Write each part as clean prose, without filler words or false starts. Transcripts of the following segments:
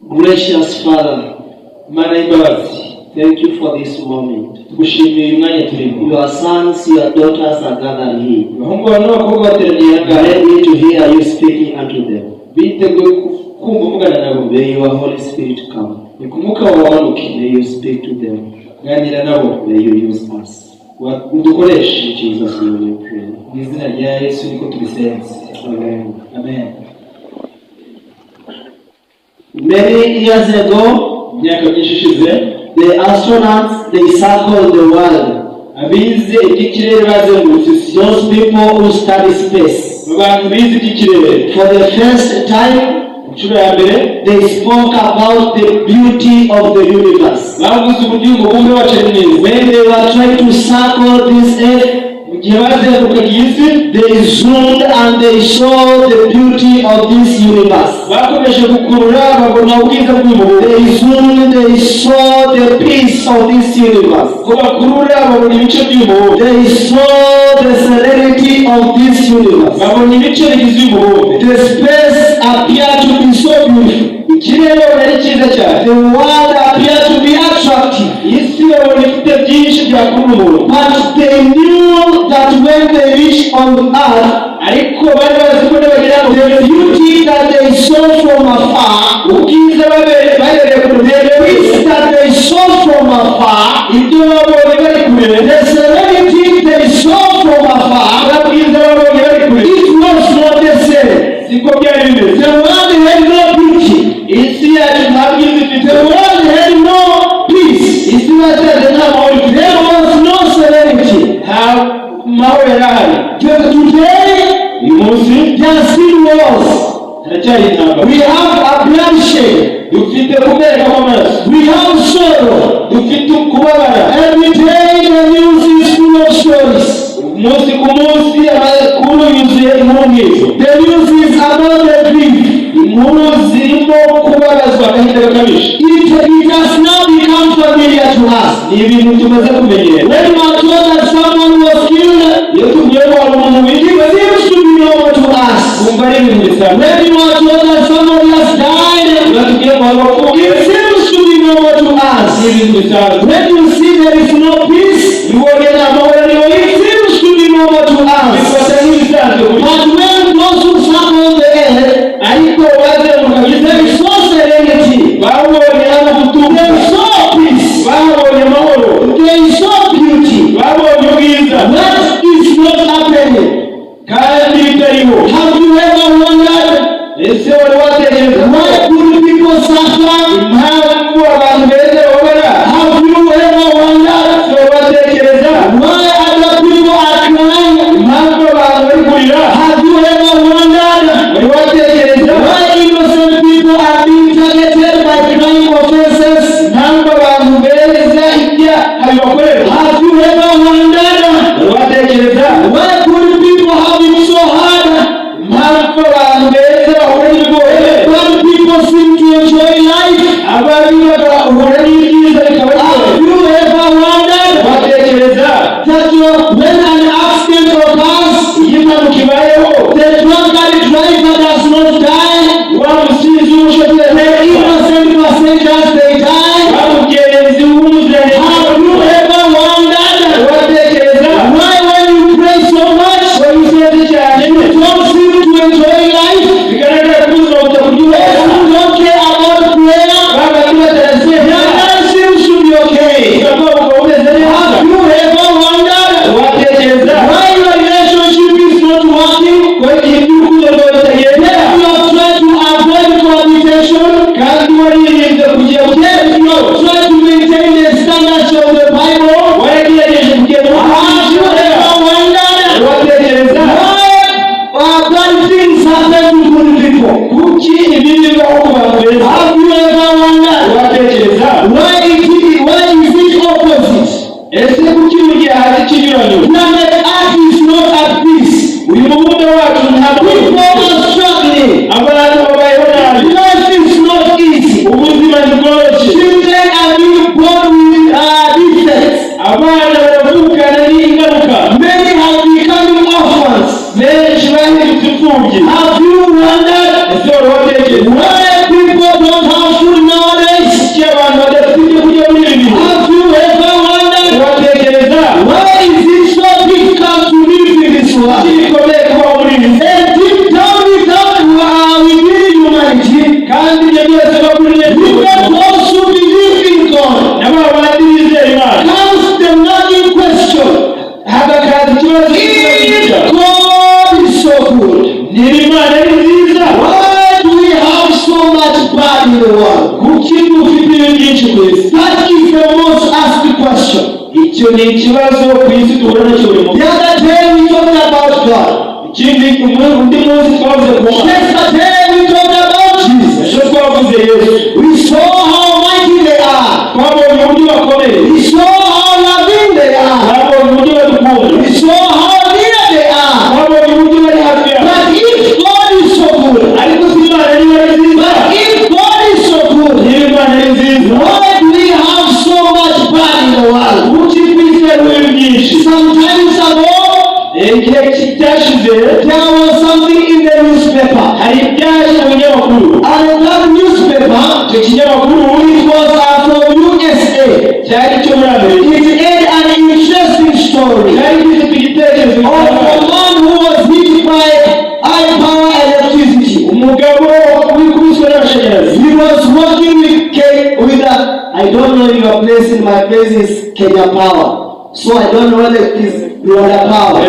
Gracious Father, Mana y'imbabazi, thank you for this moment. Tugushimiye uyu mwanya turimo. Your sons, your daughters are gathered here, Abahungu bawe n'abakobwa bateraniye aha ngaha, ready to hear you speaking unto them. Biteguye kumva uvugana nabo. May your Holy Spirit come. Reka umwuka wawe wamanuke. May you speak to them. Ganira nabo. May you use us. Udukoreshe. In Jesus' name we pray. Mu izina rya Yesu niko tubisenze. Amen. Amen. Many years ago, Imyaka myinshi ishize, the astronauts, they circled the world. Abize iby'ikirere bazengurutse isi. Those people who study space. Abantu bize iby'ikirere. For the first time, Inshuro ya mbere, they spoke about the beauty of the universe. Bavuze uburyo umubumbe wacu ari mwiza. When they were trying to circle this earth, Mu gihe bazengurukaga iyi si, they zoomed and they saw the beauty of this universe. Bakomeje gukurura babona ubwiza bw'uyu mubumbe. They zoomed, they saw the peace of this universe. Ko bakurura babona ibice by'uyu mubumbe. They saw the serenity of this universe. Babona ibice bigize uyu mubumbe. The space appeared to be so beautiful. Ikirere babona ari cyiza cyane. The world appeared to be attractive. Isi babona ifite byinshi byakurura umuntu. But they knew that when they reached on earth, Ariko bari bazi ko nibagera mu the beauty that they saw from afar, ubwiza barebeye ku the peace that they saw from afar, ibyo babonye bari kure, the serenity they saw from afar, bwa bwiza babonye bari kure, it was not the same. Siko byari bimeze. The world had no beauty. Isi yacu nta bwiza ifite. The world had no peace. Isi basanze nta mahoro ifite. There was no serenity. Nta mahoro yari ahari. Today, Uyu munsi, there are still wars. Haracyari intambara. We have a bloodshed. Dufite kumeneka kw'amaraso. We have sorrow. Dufite kubabara. Every day the news is full of stories. Umunsi ku munsi amakuru yuzuye inkuru nk'izo. The news is about the grief. Inkuru zirimo kubabazwa agahinda gakabije. It has now become familiar to us. Ni ibintu tumaze kumenyera. When you are told that someone was killed, Iyo tubwiye ko hari umuntu wishwe, it seems to be normal to us. Twumva ari ibintu bisanzwe. When you are told that somebody has died, Iyo tubwiye ngo hari uwapfuye, it seems to be normal to us. Ni ibintu bisanzwe. When you see there is no peace, Iyo ubonye nta mahoro ariho, it seems to be normal to us. Bifata nk'ibisanzwe kuri But when those who circle the earth, ariko bazengurukaga isi, they saw serenity, babonye hano gutuza, they saw peace, babonye amahoro, they saw beauty. Babonye ubwiza. What is not happening? Kandi bitariho. Have you ever wondered Ese wari watekereza why good people suffer? Impamvu abantu beza bababara? Have you ever wondered Ese wari watekereza why other people are crying? Impamvu abantu bari kurira? Have you ever wondered Wari watekereza why innocent people are being targeted by crime offenses? Impamvu abantu beza ibyaha bibakorerwa? Have you ever wondered Wari watekereza why good people have it so hard? Impamvu abantu beza bahura n'ibigoye? Bad people seem to enjoy life. Ababi bagahura n'ibyiza bikabaryohera. Have you ever wondered Watekereza that when an accident occurs, iyo impanuka ibayeho, the drunkard driver does not die, wa musinzi w'umushoferi, the innocent passengers, they die? Wa mugenzi w'umuziranenge. Have you ever wondered Watekereza why when you pray so much, wari usenze cyane, you don't seem to enjoy life? Bigaragara ko ubuzima butakuryohera? Those who don't care about prayer, Ba bandi batarasenga, their life seems to be okay. Ubuzima bwabo bukaba bumeze neza. Have you ever wondered Watekereza why your relationship is not working? Ko igihe by'urukundo rwawe bitagenda, Yet you have tried to avoid cohabitation. Kandi waririnze kugira Yet you have tried to maintain the standards of the Bible. Waragerageje kugenda Have you ever wondered Watekereza why bad things happen to good people? Kuki ibi bibaho ku bantu beza? Have you ever wondered Watekereza why is it opposite? Ese kuki mu gihe haza ikinyuranyo? Planet Earth is not at peace. Uyu mubumbe wacu ntabwo People are struggling. Abantu babayeho nabi. Life is not easy. Ubuzima ntibworoshye. Children are being born Itangazamakuru Even those who believe in God, na ba bandi bizera Imana, comes the nagging question. Hagakaza ikibazo. If God is so good, Niba Imana ari nziza, why do we have so much bad in the world? Kuki dufite ibibi byinshi ku isi? That is the most asked question. Icyo ni ikibazo ku isi duhura nacyo buri munsi. The other day we talked about God. Ikindi undi munsi twavuze ku Mana. Yesterday we talked about Jesus. Ejo twavuze Yesu. We saw how mighty they are. Twabonye uburyo bakomeye. We saw how loving they are. Twabonye uburyo badukunda. We saw how near they are. Twabonye uburyo bari hafi yacu. But if God is so good, Ariko si Imana niba ari nziza, but if God is so good, niba Imana ari nziza, why do we have so much bad in the world? Kuki ku isi hariho ibibi byinshi? Sometimes ago, Igihe cyashize, there was something in the newspaper. Hari ibyaje mu binyamakuru. And in that newspaper, Icyo kinyamakuru it was from USA. Cyari icyo muri Amerika. It had an interesting story Cyari gifite igitekerezo of a man who was hit by high power electricity. Umugabo wikubiswe n'amashanyarazi. He was working with K, with a, I don't know your place, in my place is Kenya Power. So I don't know whether it is Rwanda Power.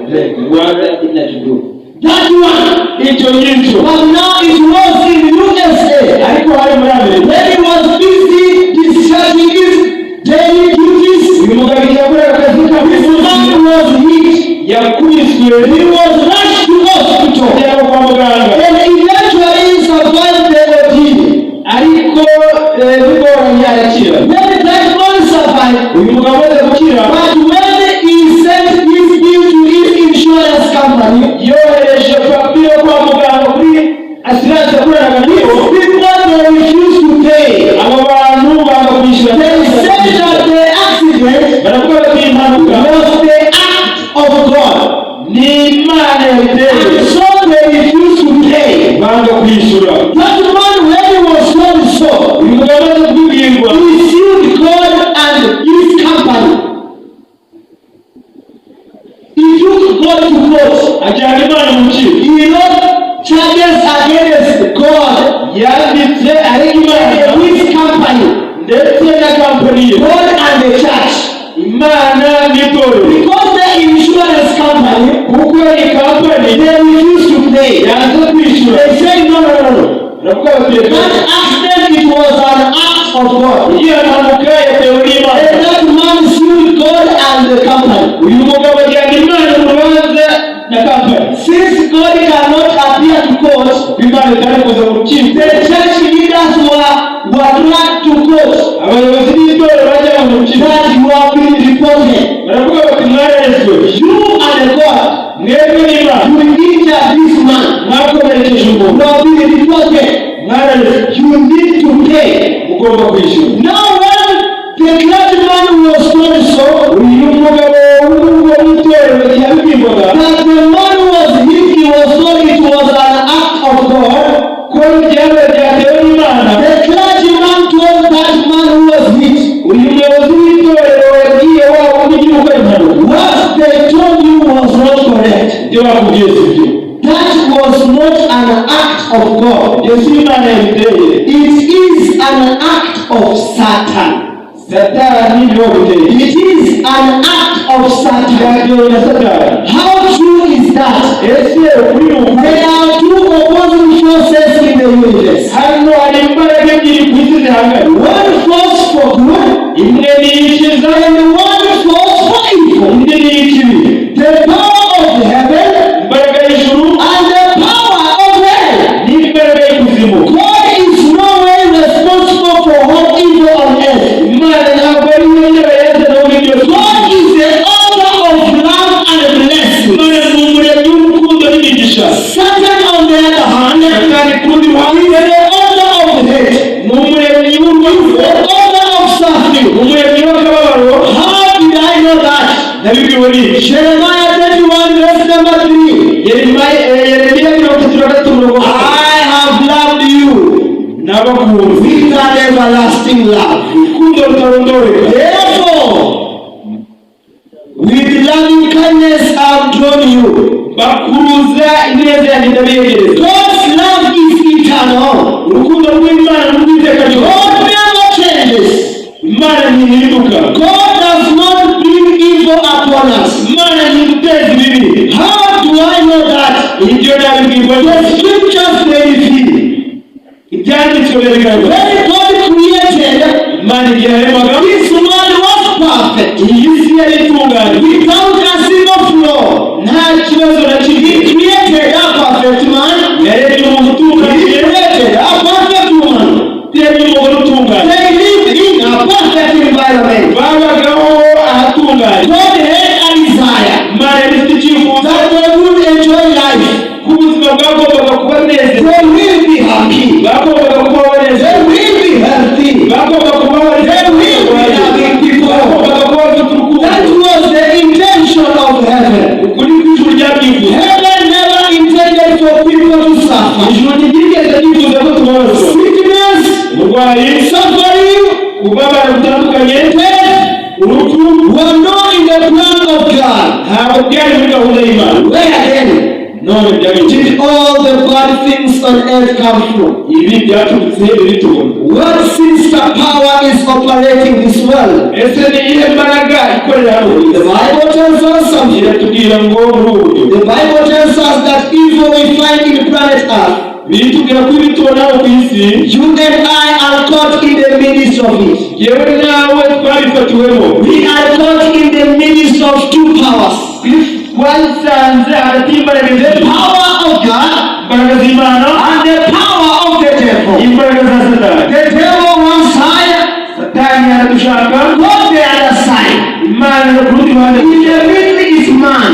Rwanda Energy Group. That one. Icyo ngicyo. But now it was in USA. Ariko hari muri Amerika. When he was busy discharging his daily duties, Uyu mugabo igihe yakoraga akazi ka buri this munsi, man was hit. Yakubiswe. He was rushed to hospital. Ajyanwa kwa muganga. And eventually he survived the ordeal. Ariko bigoranye arakira. When that man survived, Uyu mugabo amaze gukira, but when he sent his bill to his insurance company, yohereje fagitire yo kwa muganga kuri assurance yakoranaga these nayo, people, they refused to pay. Abo bantu banga kwishyura. They said that the accident Baravuga bati impanuka was the act of God. Ni Imana yabiteye. And so they refused to pay. Banga kwishyura. That man, when he was told so, Uyu mugabo amaze kubibwirwa, he sued God and his company. He took God to court. Ajyana Imana mu rukiko. He wrote charges against God Yanditse arega Imana and his company, ndetse na kampani ye, God and the church. Imana n'itorero. Because the insurance company, Kuko iyi kampani they refused to pay. yanze kwishyura. They said, "No, no, no, no. Baravuga bati reka, That accident, it was an act of God." iriya mpanuka yatewe n'Imana. And that man sued God and the company. Uyu mugabo ajyana Imana mu rubanza na kampani. Since God cannot appear to court, Kuko Imana itari kuza mu rukiko, the church leaders were dragged to court abayobozi b'itorero bajyanwe mu rukiko. That you have been reported. Baravuga bati mwararezwe. You are the God. Mwebwe n'Imana. You injured this man. Mwakomerekeje You umuntu. have been reported. Mwararezwe. You need to pay. Mugomba kwishyura. Now when the clergyman was told so, Uyu mugabo w'umugabo w'itorero igihe yabibwirwaga that the man was hit, he was told it was an act of God. Ko ibyabaye byatewe n'Imana, The clergyman told that man who was hit, uyu muyobozi w'itorero yabwiye wa wundi ugiye gukora impanuka, "What they told you was not correct. Ibyo bakubwiye si byo. That was not an act of God. Ibyo si Imana yabiteye. It is an act of Satan." Satani niwe wabiteye. It is an act of Satan. Byatewe na Satani. How true is that? Ese ukuri ni ukuri? There are two opposing forces in the universe. Hano hari imbaraga ebyiri ku isi zihanganye. One force for good Imwe ni iy'icyiza, and one force for evil. Indi ni iy'ikibi. The power of heaven Imbaraga y'ijuru and the power of hell. N'imbaraga y'ikuzimu. God is no way responsible for all evil on earth. Imana ntabwo ari yo nyirabayazana w'ibi byose. God is the author of love and blessings. Imana ni umuremyi w'urukundo n'imigisha. Satan, on the other hand, Satani ku rundi ruhande, is the author of hate, ni umuremyi w'urwango, the author of suffering. Umuremyi w'akababaro. How did I know that? Nabibwiwe n'iki? Jeremiah 31, verse number 3. Yeremiya 33 umurongo wa I have loved you Nabakunze with an everlasting love. Urukundo rutarondoreka. Therefore, with loving kindness I have drawn you. Bakuruza ineza yanjye ndabiyegereza. God's love is eternal. Urukundo rw'Imana perfect environment. Babagaho ahatunganye. God had a desire Imana yari ifite icyifuzo that they would enjoy life. ko ubuzima bwagombaga kubanezeza. They will be happy. Bagombaga kuba They banezeza. will be healthy. Bagombaga kuba They will be loving people. bagombaga kuba bafite urukundo. That was the intention of heaven. Ukuri kw'ijuru ryabyifuza. Heaven never intended for people to suffer. Ijuru ntiryigeze ryifuza ko tubabazwa. Sickness, Uburwayi, suffering, kubabara gutandukanye, death urupfu were not in the plan of God. Ntabwo byari muri gahunda y'Imana. Where then None byari did all the bad things on earth come from? Ibi byaturutse he bitubona? What sinister power is operating this world? Ese ni iyihe mbaraga ikorera hano ku The isi? Bible tells us something. Iratubwira ngo muri ubu buryo The Bible tells us that evil we find in planet Earth, biritubwira ko ibi tubona hano ku isi, you and I are caught in the midst of it. Yewe nawe twabifatiwemo. We are caught in the midst of two powers. Twasanze hagati y'imbaraga The ebyiri. Power of God Imbaraga z'Imana and the power of the devil. imbaraga za Satani. The devil one side, Satani aradushaka. God the other side. Imana ku rundi ruhande. In the middle is man.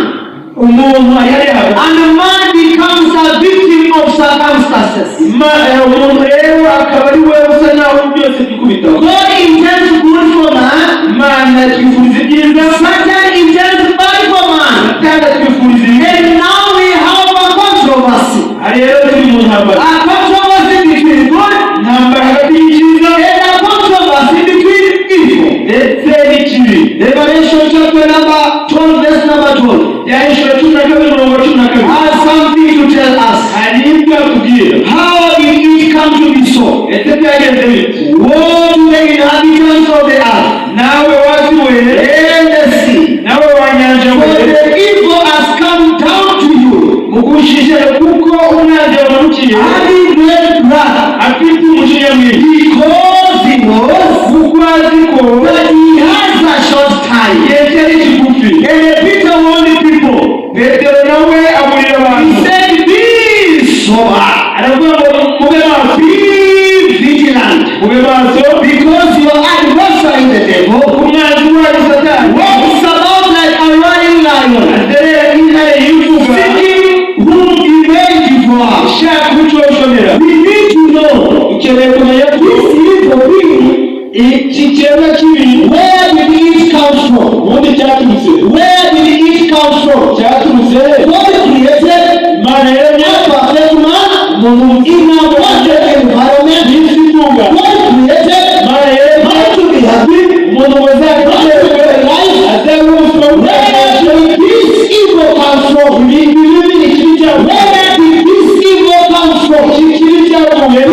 Umuntu ari hariya hagati. And man becomes a victim of circumstances. Umuntu rero akaba ari we usa naho byose byikubitaho. God intends good for man. Imana twifuriza ibyiza. Satan intends bad for man. Satani atwifuriza ibibi. And now we have a controversy. Aha rero turi mu ntambara. A controversy between good Intambara hagati y'icyiza and a controversy between evil. Ndetse n'ikibi. Revelation chapter number 12, verse number 12 Byahishuwe 12 umurongo wa 12 has something to tell us. Hari ibyo atubwira. How did it come to be so? Ese byagenze bite? Woe to the inhabitants of the earth Nawe wa si we and the sea. Nawe wa nyanja For we the evil has come down to you, mugushije kuko umwanzi wamanukiye having great wrath, afite umujinya mwinshi because he knows kuko azi ko that he has a short time. Igihe cye ari kigufi. And Peter warned people. Petero nawe aburira He abantu. said, "Be sober, Aravuga ngo mube maso, be vigilant, mube maso, because your adversary, the devil, umwanzi wanyu Satani walks about like a roaring lion, azerera nk'intare yivuga seeking whom he may devour." ishaka kucoshomera. We need to know Ukeneye kumenya ko this evil being, iki kiremwa kibi, where did it come from? Ubundi cyaturutse Where did it come from? Cyaturutse he? God created Imana yaremye a perfect man umuntu in a perfect environment. isi itunganye. God created Imana yaremye man to be happy, umuntu ngo man to be alive. azabe ubuzima Where did this evil come from? Ibi bibi ikibi cyavuye. Where did this evil come from? Iki kibi cyavuye.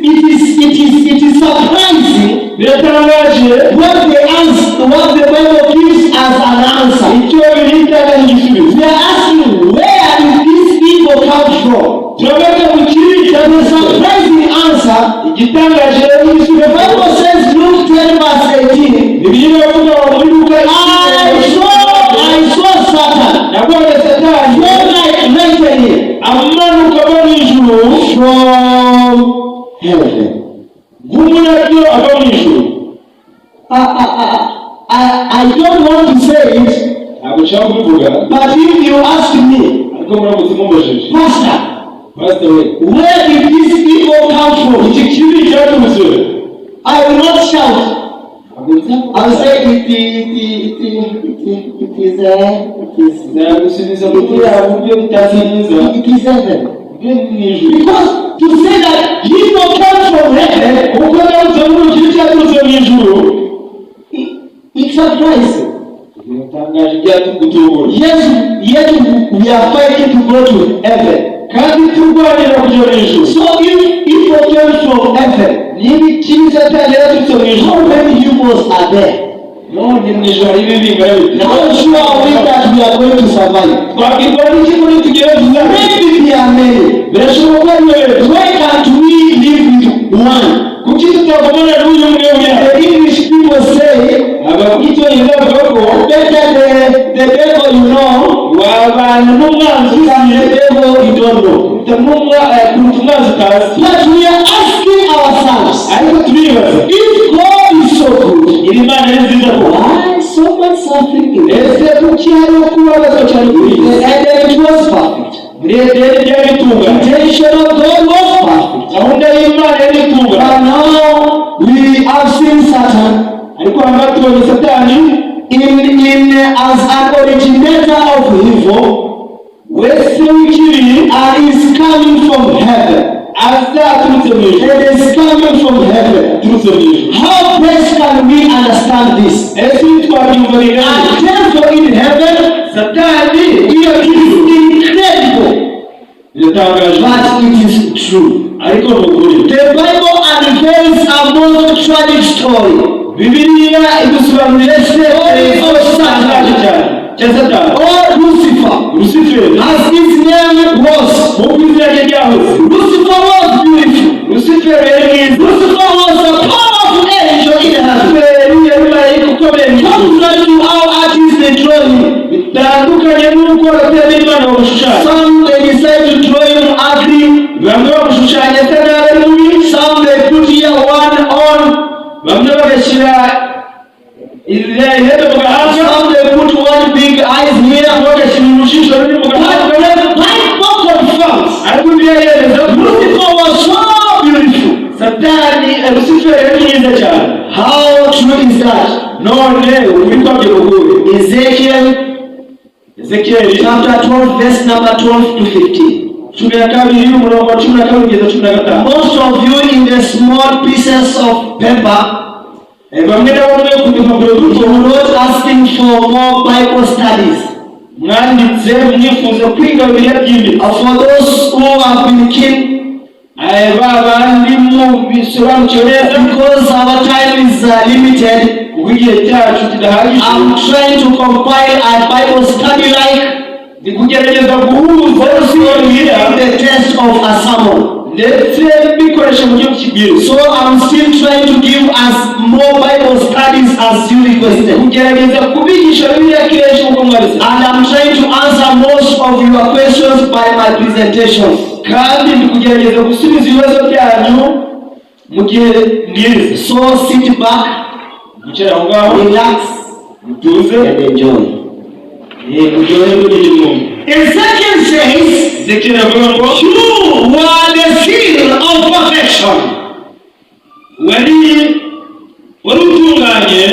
It is surprising Biratangaje what the answer, what the Bible gives as an answer. Icyo biritanga nk'igisubizo. We are asking, where did this evil come from? Turabaza mu kibi The cyaturutse. Surprising answer, Igitangaje rero the n'igisubizo, Bible says, Luke 10 verse 18, Bibiliya iravuga ngo muri Luka I saw Satan nabonye Satani fall like lightning amanuka ava mu ijuru from heaven. Nk'umurabyo ava mu ijuru. I don't want to say it, Ntabwo nshaka kubivuga, but if you ask me, ariko muramutse mumbajije, "Pastor, Pastor we, where did this evil come from?" Iki kibi cyaturutse?" I will not shout. Ntabwo nza- I will say it is Nzagusubiza muri buriya buryo bitasa neza. It is heaven. Bwe mu ijuru. Because to say that evil comes from heaven, Kuko ndamutse mvuga ikibi cyaturutse mu ijuru, it's surprising. Biratangaje byatugutungura. Yes, yet we are fighting to go to heaven. Kandi turwanira kujya mu ijuru. So if evil came from heaven, Niba ikibi Satani yaraturutse mu ijuru, how many humans are there? None mu ijuru hari ibibi bingana bite? How sure are we that we are going to survive? Twabwirwa n'iki muri tugere tuzaba? Maybe there are many. Birashoboka ko ari benshi. Why can't we live with one? Kuki tutagumana n'uyu umwe uri hano? The English people say, Abavuga icyongereza bavuga ko better the devil you know wabana n'umwanzi than the devil you don't know. kuruta kuruta umwanzi utazi. But we are asking ourselves, Ariko turibaza, if God much suffering in this? Ese kuki hariho kubabazwa cyane kuri iyi The si? Eden, it was perfect. Muri Edeni byari bitunganye. Intention of God was perfect. Gahunda y'Imana yari itunganye. But now we have seen Satan Ariko aha ngaha tubonye Satani in as an originator of evil wese w'ikibi and is coming from heaven. Aza aturutse mu ijuru. It is coming from heaven. Aturutse mu ijuru. How best can we understand this? Ese twabyumva bingana? A devil in heaven, Satani it is incredible, biratangaje, but it is true. Ariko ni ukuri. The Bible unveils a most tragic story. Bibiliya idusobanurira Story of gitangaje Satan cyane cya Satani or Lucifer, Rusiferi, as his name was. Nk'uko izina rye ryahoze. Lucifer was beautiful. Rusiferi yari mwiza. Lucifer was a powerful angel in heaven. Rusiferi yari marayika ukomeye mu ijuru. Contrary to how artists they draw him. Bitandukanye n'uko abatera b'Imana bamushushanya. Some, they decide to draw him ugly. Bamwe bamushushanya asa nabi, ari mubi. Some, they put here one on. Bamwe bagashyira ihembe mu gahanga. Some, they put one big eyes here. Bagashyira urujisho runini mu But gahanga. the Bible confirms Ariko Bibiliya yemeza ko Lucifer was so beautiful. Satani, Rusiferi yari mwiza cyane. How true is that? None ukuri kwabyo kuguye? Ezekiel Ezekiyeli chapter 12, verse number 12 to 15. 12, umurongo wa 12 kugeza 15. Most of you in the small pieces of paper, Bamwe na bamwe ku dupapuro duto you wrote asking for more Bible studies. Mwanditse mwifuza kwiga Bibiliya byimbitse. For those who have been keen, Ba bandi mu bisobanukiwe neza, because our time is limited, kuko igihe cyacu kidahagije, I'm trying to compile a Bible study like ndi kugerageza guhuza Bibiliya the text of a sermon. Ndetse mbikoresha mu buryo bw'ikibwiriza. So I'm still trying to give us more Bible studies as you requested. Kugerageza kubigisha Bibiliya kenshi nk'uko mwabisabye. And I'm trying to answer most of your questions by my presentations. Kandi ndi kugerageza gusubiza ibibazo byanyu mu gihe mbwiriza. So sit back, Mwicara aho ngaho, relax, mutuze, and enjoy. Muryoherwe n'ibyo mwumva. Ezekiel says, Ezekiyeli avuga ngo "You were the seal of perfection, wari utunganye,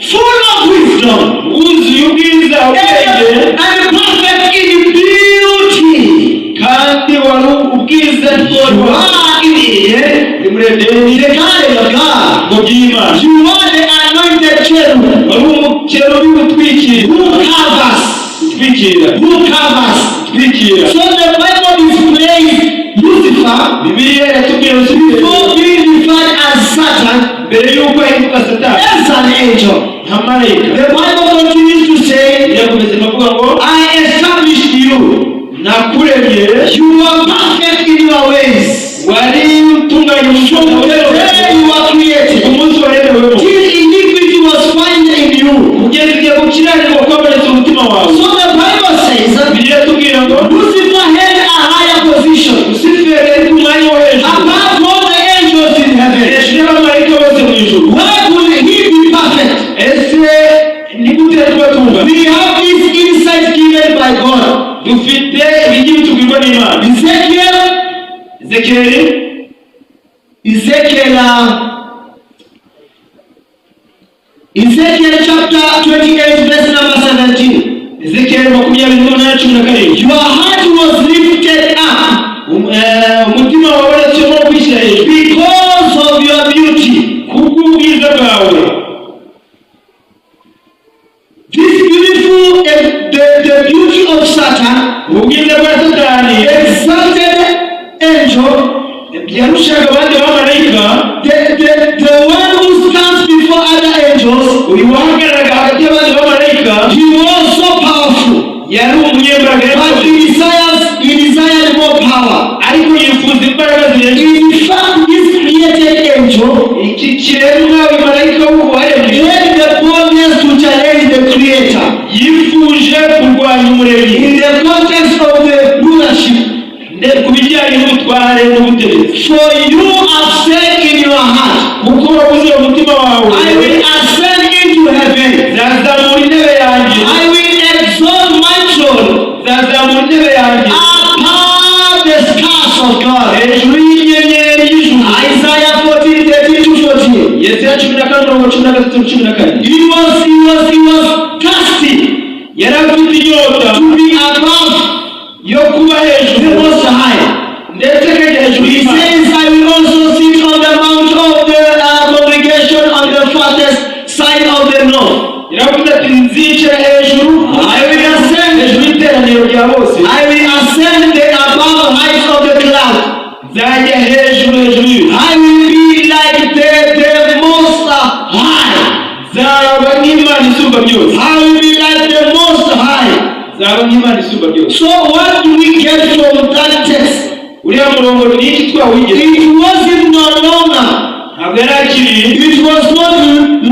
full of wisdom, wuzuye ubwiza, ubwenge, and perfect in beauty." Kandi wari ubwiza You bwose. are in Eden, Uri muri Edeni, the garden of God. Ngobyi y'Imana. You are the anointed cherub Wari umukerubi utwikira, who covers, utwikira, who covers. Utwikira. So the Bible displays Lucifer Bibiliya yatubwiye Rusiferi before being referred as Satan mbere y'uko ahinduka Satani as an angel. Nka marayika. The Bible continues to say, Irakomeza ikavuga ngo "I established you. Nakuremye. You were perfect in your ways. Wari utunganye mu From the day you were created, umunsi waremewemo, till iniquity was found in you." Kugeza igihe gukiranirwa kwabonetse mu mutima wawe. So the Bible says that Bibiliya iratubwira ngo Lucifer had a higher position Rusiferi yari ku mwanya wo hejuru above all the angels in heaven. Hejuru y'abamarayika bose mu ijuru. Why could he be perfect? Ese ni gute yari kubatunga? We have this insight given by God. Dufite ibingibi tubwirwa n'Imana. Ezekiel, Ezekiyeli, Ezekiel chapter 28, verse number 17. Ezekiyeli 28:17. Your heart was lifted up Umutima wawe waretsemo kwishyira hejuru because of your beauty. Kubw'ubwiza bwawe. This beautiful, the beauty of Satan, Ubwiza bwa Satani, exalted angel, yarushaga abandi bamarayika, the one who stands before other angels, uyu wahagararaga hagati y'abandi bamarayika, he was so powerful. Yari umunyembaraga. But he desired more power. Ariko yifuza imbaraga zirenze. In fact, this created angel Iki kiremwa, uyu marayika waremwe, had the boldness to challenge the Creator. Yifuje kurwanya Umuremyi. In the context of the rulership, Ku bijyanye n'ubutware n'ubutegetsi. "For you have said in your heart, Kuko wavuze mu mutima wawe, I will ascend into heaven. Nzazamura intebe intebe yanjye Above the stars of God. Hejuru y'inyenyeri y'ijuru. Isaiah 14, 13 to 14. Yesaya 14 umurongo 13 14. He was thirsty Yari afite inyota to be above yo kuba the hejuru Most High. Ndetse akajya hejuru He y'Imana. says, "I will also sit on the mount of the congregation on the farthest side of the north." Yaravuze ati nzicara hejuru I will ascend. Hejuru y'iteraniro rya bose. I will ascend the above heights of the cloud. Nzajya hejuru hejuru y'ibicu. I will be like the Most High. Nzaba nk'Imana isumba byose. I will be like the Most High. Nzaba nk'Imana isumba byose. So what do we get from that text? Uriya murongo ni iki twawigeze? It wasn't no longer. Ntabwo yari akiri. It was not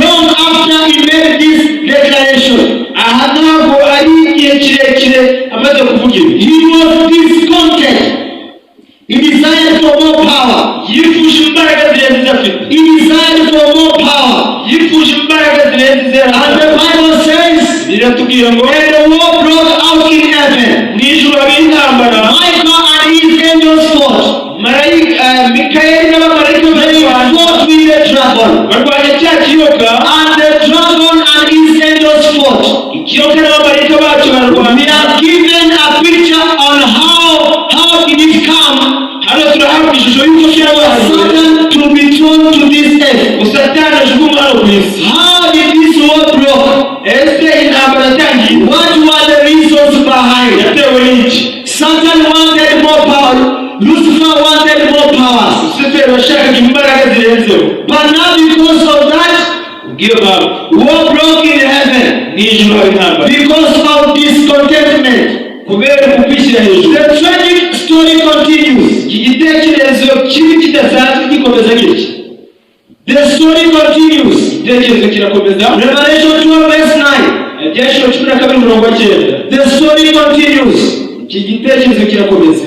long after he made this declaration. Aha ntabwo ari igihe kirekire amaze kuvuga ibi. He was discontent. He desired for more power. Yifuje imbaraga zirenze izo afite. He desired for more power. Yifuje imbaraga zirenze izo yari And afite. the Bible says, Biratubwira ngo and the war broke out in heaven. Mu ijuru haba intambara. Michael and his angels fought. Marayika eh, Mikayeli n'abamarayika They barwana fought with the dragon. Barwanya cya kiyoka. And the dragon and his angels fought. Ikiyoka n'abamarayika bacyo bararwana. We are given a picture on how did it come Hano turahabwa ishusho y'uko cyabaye for Satan to be thrown to this earth. Satani ajugunywa hano ku isi. How did this war broke? Ese intambara yatangiye? What were the reasons behind? Yatewe n'iki? Satan wanted more power. Lucifer wanted more powers. Lusiferi yashakaga imbaraga zirenzeho. But now, because of that, Ubw'iyo mpamvu war broke in heaven mu ijuru haba intambara because of discontentment. Kubera ukwishyira hejuru. The tragic story continues. Iki gitekerezo kibi kidasanzwe gikomeza gutya. The story continues. Igitekerezo kirakomeza. Revelation 12 verse 9. Ibyahishuriwe 12 umurongo wa 9. The story continues. Iki gitekerezo kirakomeza.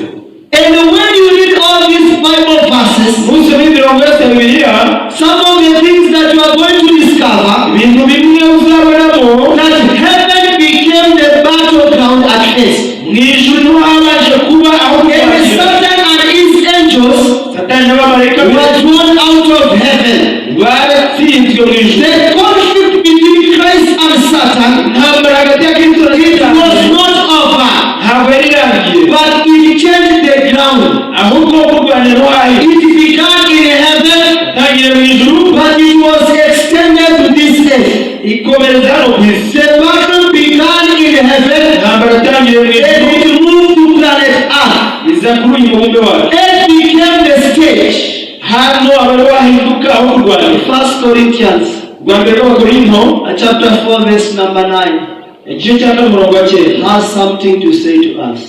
And when you read all these Bible verses, Nusoma imirongo yose ya Bibiliya, some of the things that you are going to discover, ibintu bimwe uzabonamo, that heaven became the battleground at first. Mu ijuru niho habanje kuba aho And kurwanira. Satan and his angels Satani n'abamarayika be were thrown out of heaven. Baratsinzwe mu ijuru. The conflict between Christ and Satan, Intambara hagati ya Kristo na it was Satani not over, ntabwo yari irangiye, but it changed the ground. Ahubwo kurwanira niho hahise. It began in heaven, Yatangiye mu ijuru, but it was extended to this earth. Ikomereza hano ku isi. The battle began in heaven Intambara yatangiye mu ijuru, and it moved to planet Earth. Iza kuri uyu mubumbe wacu. Earth became the stage. Hano aba ariho hahinduka aho kurwanira. First Corinthians Rwa mbere rw'Abakorinto, chapter 4 verse number 9 igice cya 4 umurongo wa 9, has something to say to us.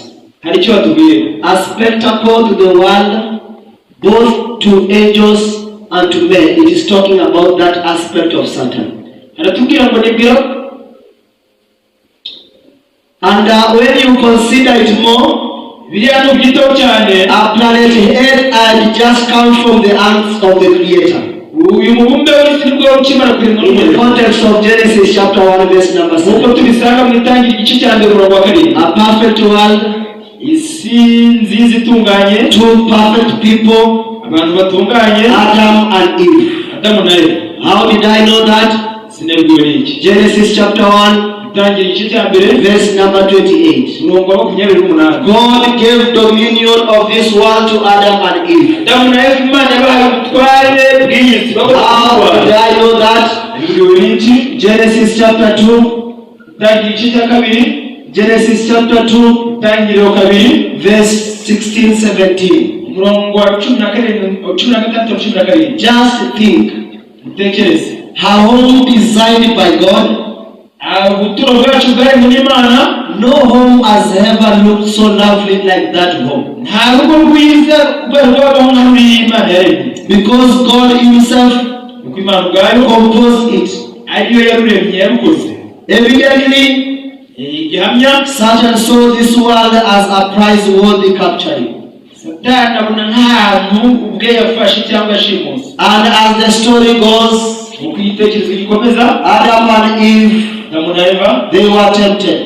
Hari icyo batubwira. A spectacle to the world, both to angels and to men. It is talking about that aspect of Satan. Aratubwira ngo nibwira And when you consider it more, biriya nubyitaho cyane, our planet Earth had just come from the hands of the Creator. Uyu mubumbe w'isi nibwo ukimara kuremwa In the n'Umuremyi. Context of Genesis chapter 1 verse number Nk'uko 7. tubisanga mu itangira igice cya 1 umurongo wa 7. A perfect world, Isi nziza itunganye, two perfect people, abantu batunganye, Adam and Eve. Adamu na Eva. How did I know that? Sinabwiwe n'iki? Genesis chapter 1 Itangira igice cya 1, verse number 28. umurongo wa 28. God gave dominion of this world to Adam and Eve. Adamu na Eva Imana yabahaye ubutware bw'iyi si bagomba How did kubutwara. I know that? Nabibwiwe n'iki? Genesis chapter 2, Itangira igice cya 2, Genesis chapter 2, itangiriro 2, verse 16, 17. Umurongo wa 17, 16, 17. Just think, Mutekereze. Her home designed by God, Ah, ubuturo bwacu bwaremwe n'Imana, no home has ever looked so lovely like that home. Nta rugo rwiza rwari rwabaho nka ruriya Imana yaremye. Because God Himself Kuko Imana ubwayo composed it. Ariyo yaruremye yarukoze. Evidently, Igihamya, Satan saw this world as a prize worthy capturing. Satani abona nk'ahantu ubwe yafashe cyangwa yashimuse. And as the story goes, Uko igitekerezo gikomeza, Adam and Eve, Adamu na Eva they were tempted.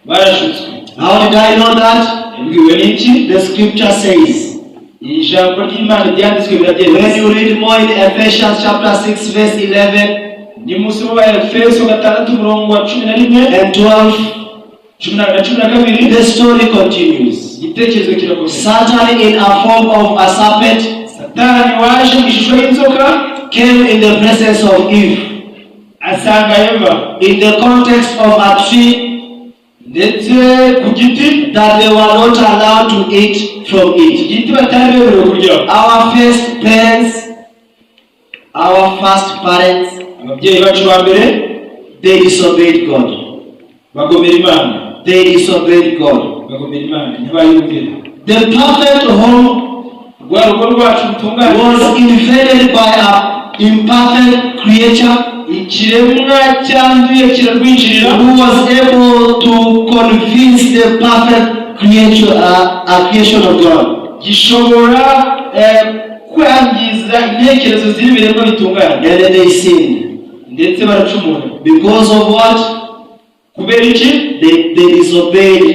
Barashutswe. How did I know that? Yabwiwe n'iki? The scripture says. Ijambo ry'Imana ryanditswe When birabyemeza. you read more in Ephesians chapter 6, verse 11 Nimusoma ba Efeso 6 umurongo wa 11 and 12, 12, the story continues. Igitekerezo kirakomeza. Satan, in a form of a serpent, Satani waje mu ishusho y'inzoka came in the presence of Eve. Asanga Eva In the context of a tree ndetse ku giti that they were not allowed to eat from it. Igiti batari bemerewe kuryaho. Our first parents, Ababyeyi bacu ba mbere they disobeyed God. Bagomera Imana. They disobeyed God. Bagomera Imana ntibayumvira. The perfect home Rwa rugo rwacu rutunganye was invaded by an imperfect creature ikiremwa cyanduye kirarwinjirira who was able to convince the perfect creature, creation of God. Gishobora kwangiza intekerezo z'ibiremwa bitunganye. And then they sinned. Ndetse baracumura. Because of what? Kubera iki? They disobeyed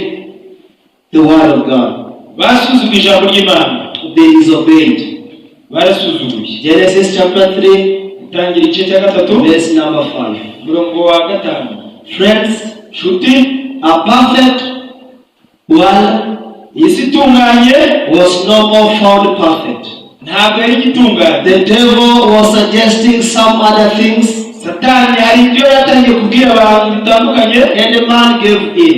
the word of God. Basuzuguye ijambo ry'Imana. They disobeyed. Barasuzuguye. Genesis chapter 3, Tangira igice cya 3, verse number 5. Umurongo wa 5. Friends, Nshuti, a perfect world isi itunganye was no more found perfect. Ntabwo yari igitunganye. The devil was suggesting some other things, Satani hari ibyo yatangiye kubwira abantu bitandukanye and the man gave in.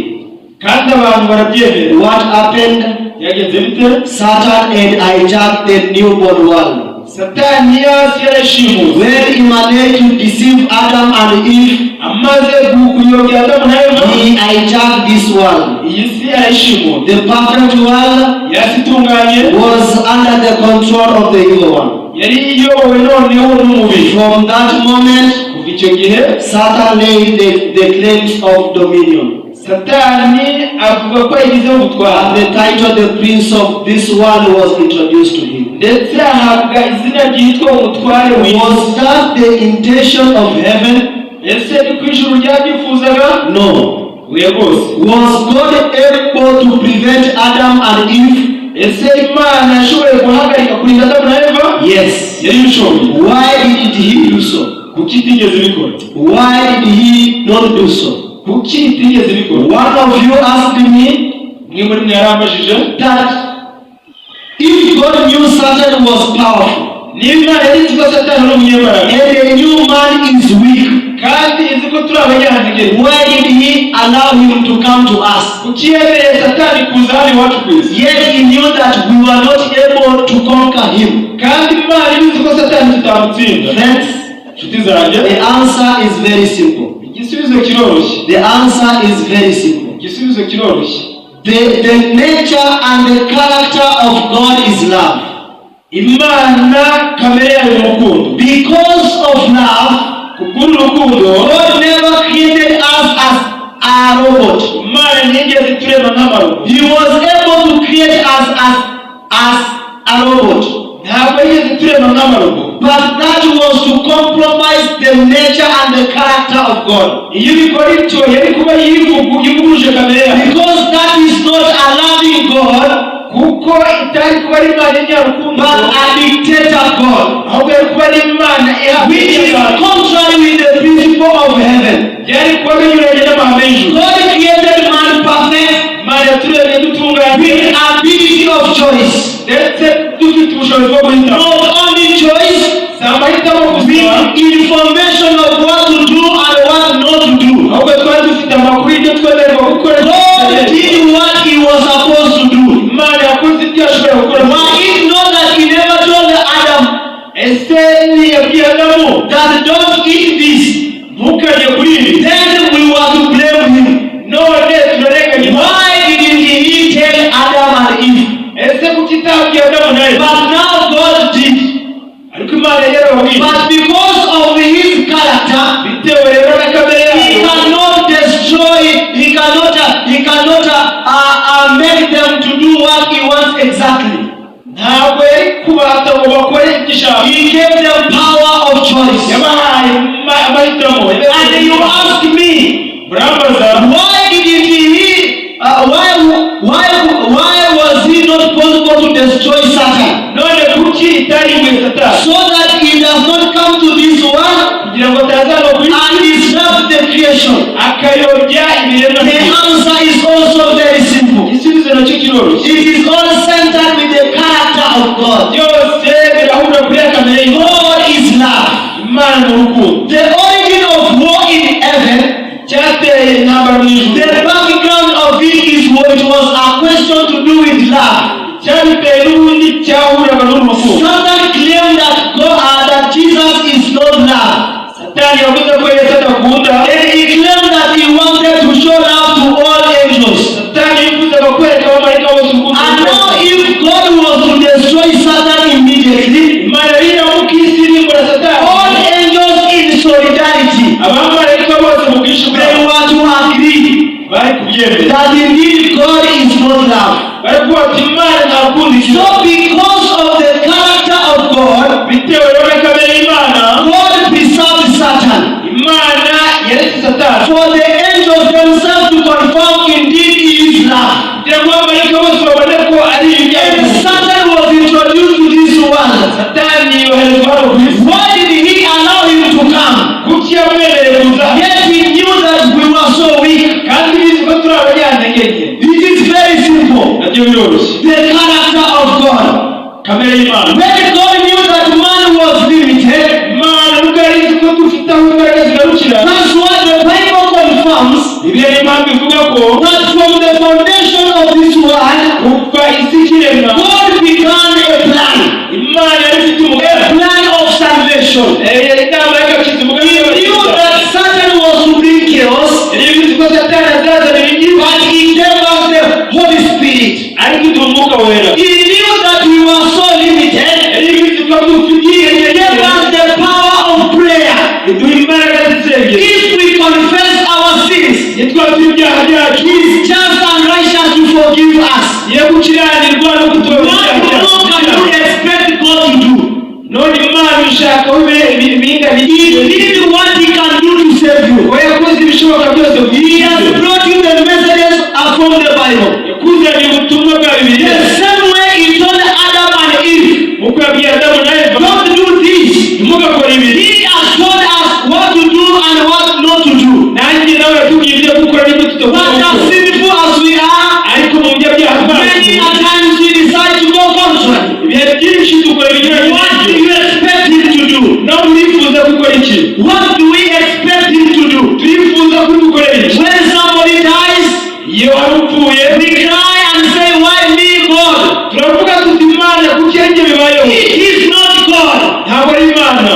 Kandi abantu barabyemera. What happened? Byagenze bite? Satan and hijacked the newborn world. Satani yasi yarashimuse. When he managed to deceive Adam and Eve, Amaze kuyobya Adamu na Eva, he hijacked this world. Iyi si yarayishimuse. The perfect world Yasi itunganye was under the control of the evil one. Yari iyobowe noneho n'umubiri. From that moment, Kuva icyo gihe, Satan laid the claims of dominion. Satani avuga ko yagizeho ubutware. And the title, the prince of this world, was introduced to him. Ndetse ahabwa izina ryitwa umutware w'isi. Was that the intention of heaven? Ese ni ku ijuru ryabyifuzaga? No. Oya rwose. Was God able to prevent Adam and Eve? Ese Imana yashoboye guhagarika kurinda Adamu na Eva? Yes. Yari ibishoboye. Why did he do so? Kuki itigeze ibikora? Why did he not do so? Kuki itigeze ibikora? One of you asked me Umwe muri mwe yarambajije that if God knew Satan was powerful niba Imana yari izi ko Satani ari umunyembaraga and the new man is weak, kandi izi ko turi abanyantege, why did he allow him to come to us? Kuki yemereye Satani kuza hano iwacu ku isi? Yet he knew that we were not able to conquer him. Kandi Imana ibizi ko Satani tutamutsinda. Friends, Inshuti zanjye, the answer is very simple. Igisubizo kiroroshye. The answer is very simple. Igisubizo kiroroshye. The nature and the character of God is love. Imana kamere yayo ni urukundo. Because of love, Kubw'uru rukundo, God never created us as a robot. Imana ntiyigeze iturema nk'amarobo. He was able to create us as a robot. Ntabwo yigeze iturema nk'amarobo. But that was to compromise the nature and the character of God. Iyo ubikora ityo yari kuba yivuguruje kamere yayo. Because that is not a loving God, Kuko itari kuba ari Imana y'inyarukundo, but a dictator God. Ahubwo yari kuba ari Imana Which is contrary with the principle of heaven. Byari kuba binyuranye n'amahame y'ijuru. God created man perfect Imana yaturemye dutunganye with ability of choice. Ndetse dufite ubushobozi bwo guhitamo. Not only choice, Si amahitamo gusa, with information of what to do and what not to do. Ahubwo twari dufite amakuru y'ibyo twemererwa gukora. God did what he was supposed to do. Imana yakoze ibyo yashoboye gukora. Why it not that he never told Adam Ese ntiyabwiye Adamu that don't eat this? Ntukarye kuri ibi? Then we were to blame him. None turarenganya Imana. Why didn't he tell Adam and Eve? Ese kuki itabwiye Adamu na Eva? But now God did. Ariko Imana yarababwiye. But because of his character, Bitewe rero na kamere he yayo, cannot destroy, he cannot make them to do what he wants exactly. Ntabwo yari kubata ngo bakore ibyo ishaka. He gave them power of choice. Yabahaye amahitamo. And you ask me, Murambaza, why didn't he Why was it not possible to destroy Satan? None kuki itarimbuye Satani? So that he does not come to this world Kugira ngo atazava ku isi and disrupt the creation. akayobya ibiremwa. The answer is also very simple. Igisubizo nacyo kiroroshye. It is all centered with the character of God. Byose birahurira kuri ya kamere y'Imana. God is love. Imana ni urukundo. The origin of war in heaven, Cyateye intambara mu ijuru, the background of it is what it was a question to do with love. Cyabiteye n'ubundi cyahuriraga n'urukundo. Satan claimed that God, that Jesus is not love. Satani yavuze ko Yesu adakunda. And he claimed that he wanted to show love to all angels. Satani yifuzaga kwereka abamarayika bose urukundo. And now if God was to destroy Satan immediately, Imana iramuka isi irimbura Satani, all angels in solidarity, abamarayika bose mu bwinshi they bwabo were to agree bari kubyemera, that indeed God is not love. Bari kuvuga ati Imana ntakunda iki. So because of the character of God, Bitewe rero na kamere y'Imana, God preserved Satan Imana yaretse Satani for the angels themselves to confirm indeed he is love. Kugira ngo abamarayika bose babone ko ari And ibyago. Satan was introduced to this world. Satani yoherezwa hano ku isi. Why did he allow him to come? Kuki yamwemereye kuza? Yet he knew that we were so weak. Kandi bizi ko turi abanyantege nke. It is very simple. Nabyo biroroshye. The character of God. Kamere y'Imana. When God knew that man was limited, Imana nubwo yari izi ko dufite aho imbaraga zigarukira, that's why the Bible confirms Bibiliya niyo mpamvu ivuga ko that from the foundation of this world, kuva isi ikiremwa, God began a plan. Imana yari ifite A umugambi, plan of salvation. Eh, inama y'agakiza, umugambi He knew w'agakiza. that Satan was to bring chaos, Yari ibizi ko Satani azazana ibingibi, but he gave us the Holy Spirit. Ariko iduha Umwuka Wera. He knew that we were so limited. Yari ibizi ko dufite He gave us the power of prayer. iduha imbaraga z'isengero. If we confess our sins, Nitwatura ibyaha byacu, He is just and righteous to forgive us. Ye gukiranirwa no kutubabarira What ibyaha more can byacu. you expect God to do? None Imana ibishakaho ibingana He iki? did what he can do to save you. We yakoze ibishoboka byose ngo He has brought you the messages from the Bible. Yakuzaniye ubutumwa bwa Bibiliya. The same way he told Adam and Eve, Nk'uko yabwiye Adamu na Eva, "Don't do this." ntimugakore ibi, He has told us what to do and what not to do. Nanjye nawe yatubwiye ibyo gukora n'ibyo tutagomba But as gukora. sinful as we are, Ariko mu byaha many bwacu, a times we decide to go contrary. Ibihe byinshi dukora ibinyuranye What do n'ibyo. you expect him to do? Nawe urifuza gukora iki? What do we expect him to do? Turifuza ko dukorera iki? When somebody dies, Iyo wari upfuye, we cry and say, "Why me, God?" Turavuga tuti Imana kuki ari njye bibayeho? It is not God. Ntabwo ari Imana.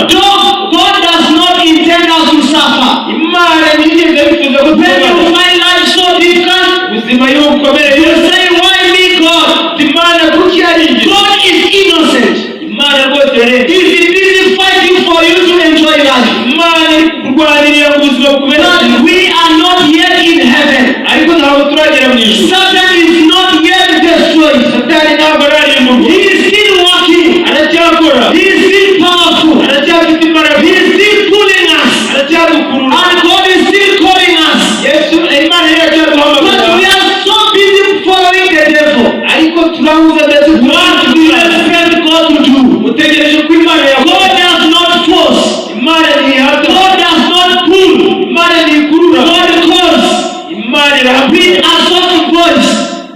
God does not intend us to suffer. Imana ntiyigeze yifuza ko When you tubabara. find life so difficult, Ubuzima iyo bukomeye, you say, "Why me, God?" Imana kuki ari njye? God is innocent. Imana rwose yarenze. He is busy fighting for you to enjoy life. Imana iri kurwanirira ngo ubuzima bukubere But bwiza. we are not yet in heaven. Ariko ntabwo turagera mu ijuru. Satan is not yet destroyed. Satani ntabwo ararimburwa. He is still working. Aracyakora. He is still powerful. Aracyafite imbaraga. He is still pulling us. Aracyadukurura. And God is still calling us. Yesu Imana But iracyaduhamagara. we are so busy following the devil. Ariko turahuza ndetse. What do you expect God to do? Utegereje ko Imana yakora? God does not force. Imana ntihata. God does not pull. Imana ntikurura. God calls Imana irahamagara with a soft voice.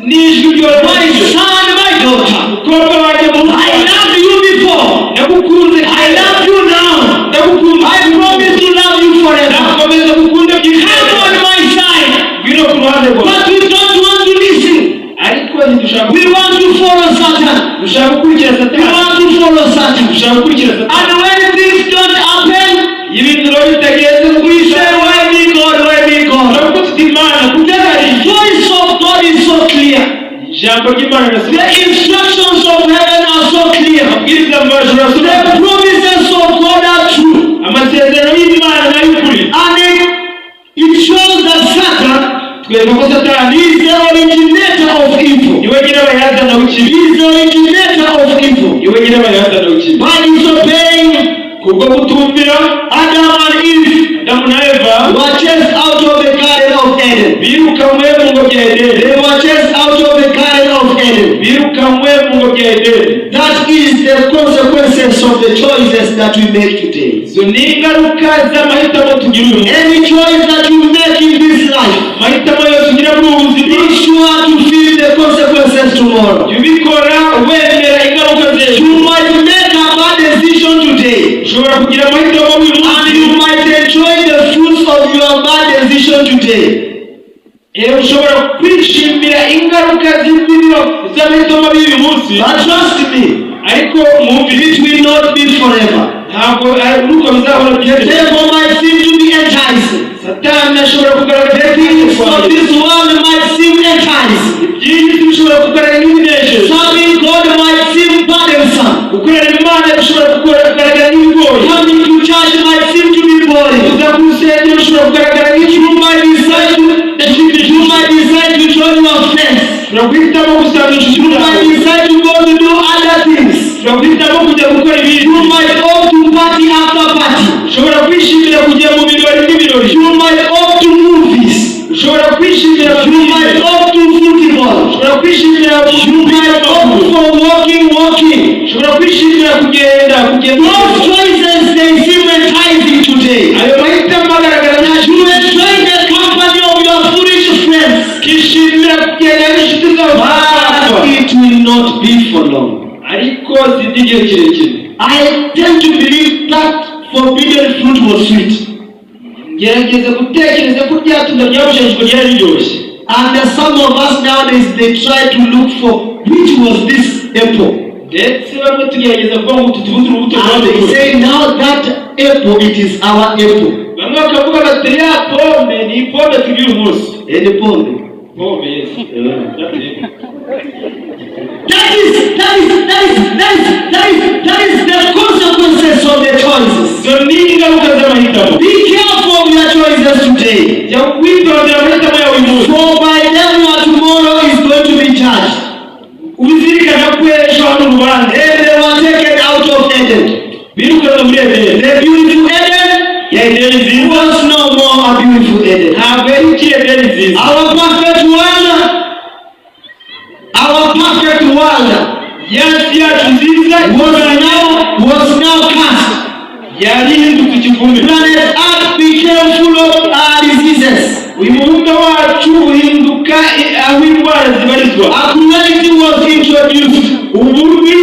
N'ijwi "My ryoroshye. son, my daughter, Mukobwa wanjye muto, I loved you before. Nagukunze. I love you now. Ndagukunda. I promise to love you forever. Ndakomeza gukunda. Come on my side." Ngwino ku ruhande rwawe. But we don't want to listen. Ariko ntidushaka. We want to follow Satan. Dushaka gukurikira We Satani. want to follow Satan. Dushaka gukurikira Satani. And when things don't happen, Ibintu rero bitagenze, we say, "Why me, God? Why me, God?" turavuga tuti Imana kuki ari The voice of God is so clear. Ijambo ry'Imana rirasobanutse. The instructions of heaven are so clear. Amabwiriza mvajuru The arasobanutse. promises of God are true. Amasezerano y'Imana ni ay'ukuri. And it shows that Satan Twereka ko Satani is the originator of evil. niwe nyirabayazana w'ikibi. He is the originator of evil. Niwe nyirabayazana w'ikibi. By disobeying Kubwo kutumvira, Adam and Eve Adamu na Eva were chased out of the Garden of Eden. Birukanywe mu ngobyi ya Edeni. They were chased out of the Garden of Eden. Birukanywe mu ngobyi ya Edeni. That is the consequences of the choices that we make today. Izo ni ingaruka z'amahitamo tugira uyu munsi. Any choice that you make in this life, Amahitamo yose ugira muri ubu buzima, be sure to feel the consequences tomorrow. Jya ubikora wemera ingaruka z'ejo. You might make a bad decision today, Ushobora kugira amahitamo uyu and munsi, you might enjoy the fruits of your bad decision today. Ushobora kwishimira ingaruka z'imibiro z'amahitamo mabi y'uyu munsi. But trust me, Ariko mwumvire, it will not be forever. Ntabwo ari uko bizahora The byeze. devil might seem to be enticing. Satani ashobora kugaragara The things of this world might seem enticing. Iby'iyi si bishobora kugaragara nk'ibinejeje. Serving God might seem burdensome. Gukorera Imana bishobora kugaragara nk'ibigoye. Coming to church might seem to be boring. Kuza ku rusengero bishobora kugaragara You might decide to join your friends. Ushobora guhitamo gusanga inshuti You zawe. might decide to go to do other things. Ushobora guhitamo kujya gukora ibindi. You might opt to party after party. Ushobora kwishimira kujya mu birori n'ibirori. You might opt to movies. Ushobora kwishimira You might opt to football. Ushobora kwishimira You might opt for walking, walking. Ushobora kwishimira kugenda kugenda. Those choices, they seem enticing today. Ayo mahitamo agaragara nta You enjoy the company of your foolish friends. Ukishimira kugenda n'inshuti zawe. But it will not be for long. Ariko si iby'igihe kirekire. I tend to believe that forbidden fruit was sweet. Gerageza gutekereza ko rya tunda ryabujijwe ryari riryoshye. And some of us nowadays, they try to look for which was this apple. Ndetse bamwe tugerageza kuvuga ngo utu tubuto urubuto And they rwabuze. say now that apple, it is our apple. Bamwe bakavuga bati ya pome ni pome tugira umunsi. Any pome. Pome, yes. That is the consequences of the choices. Izo ni ingaruka z'amahitamo. Be careful of your choices today. Jya witondera amahitamo yawe uyu munsi. For by them your tomorrow is going to be judged. Ubizirikana ko ejo hari urubanza. And they were taken out of Eden. Birukanwe muri Edeni. The beautiful Eden Ya Edeni nziza was no more a beautiful Eden. Ntabwo yari ikiri Edeni nziza. Our perfect world Ya si yacu nziza was now cast. Yari ihindutse ikivume. Planet Earth became full of diseases. Uyu mubumbe wacu uhinduka aho indwara zibarizwa. A cruelty was introduced. Ububi